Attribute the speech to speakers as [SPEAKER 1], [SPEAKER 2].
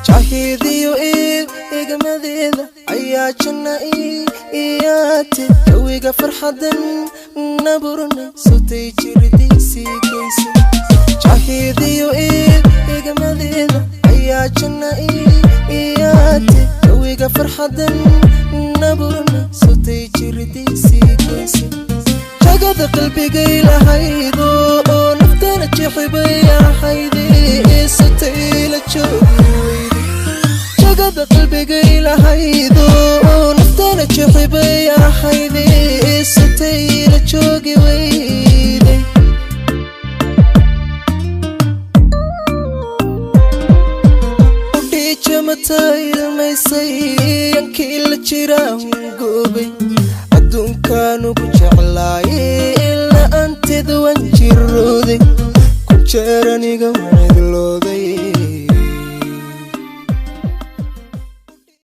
[SPEAKER 1] Jahidiyo igmadeeda ayaa janna iyaate, jawiga farxadan naburna sutay jirdiisii goysay. Jahidiyo igmadeeda ayaa janna iyaate, jawiga farxadan naburna sutay jirdiisii goysay. Jagada qalbigay lahaydo oo naftana jexibay ahayde, sutay la joogi weyday. Jagada qalbigay lahaydo oo naftana jexibay ahayde, sutay la joogi weyday. Udhiijamata ilmaysay yankii la jiraan goobay, adduunkaan ugu jeclaayay, la'aanteed waan jirooday, ku jeer aniga waan idlooday.